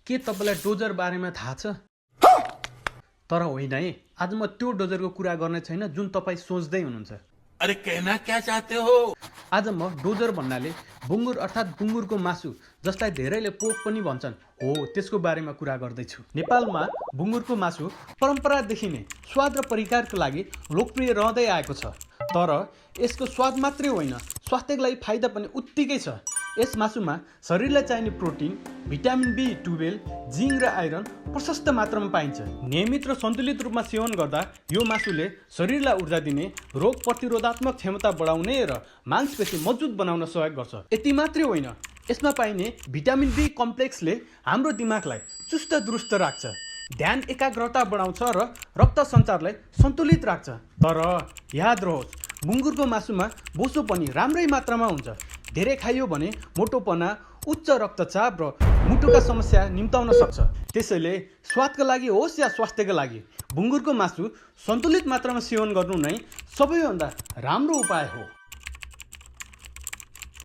के तपाईलाई डोजर बारेमा थाहा छ? तर होइन है, आज म त्यो डोजरको कुरा गर्ने छैन जुन तपाईँ सोच्दै हुनुहुन्छ। अरे कहना क्या चाहते हो? आज म डोजर भन्नाले बुङ्गुर अर्थात् बुङ्गुरको मासु, जसलाई धेरैले पोक पनि भन्छन्, हो त्यसको बारेमा कुरा गर्दैछु। नेपालमा बुङ्गुरको मासु परम्परादेखि नै स्वाद र परिकारको लागि लोकप्रिय रहँदै आएको छ। तर यसको स्वाद मात्रै होइन, स्वास्थ्यको लागि फाइदा पनि उत्तिकै छ। यस मासुमा शरीरलाई चाहिने प्रोटिन, भिटामिन B12, जिङ्क र आइरन प्रशस्त मात्रामा पाइन्छ। नियमित र सन्तुलित रूपमा सेवन गर्दा यो मासुले शरीरलाई ऊर्जा दिने, रोग प्रतिरोधात्मक क्षमता बढाउने र मांसपेशी मजबुत बनाउन सहयोग गर्छ। यति मात्रै होइन, यसमा पाइने भिटामिन B कम्प्लेक्सले हाम्रो दिमागलाई चुस्त दुरुस्त राख्छ, ध्यान एकाग्रता बढाउँछ र रक्त सञ्चारलाई सन्तुलित राख्छ। तर याद रहोस्, बुङ्गुरको मासुमा बोसो पनि राम्रै मात्रामा हुन्छ। धेरै खाइयो भने मोटोपना, उच्च रक्तचाप र मुटुका समस्या निम्ताउन सक्छ। त्यसैले स्वादका लागि होस् या स्वास्थ्यका लागि बुङ्गुरको मासु सन्तुलित मात्रामा सेवन गर्नु नै सबैभन्दा राम्रो उपाय हो।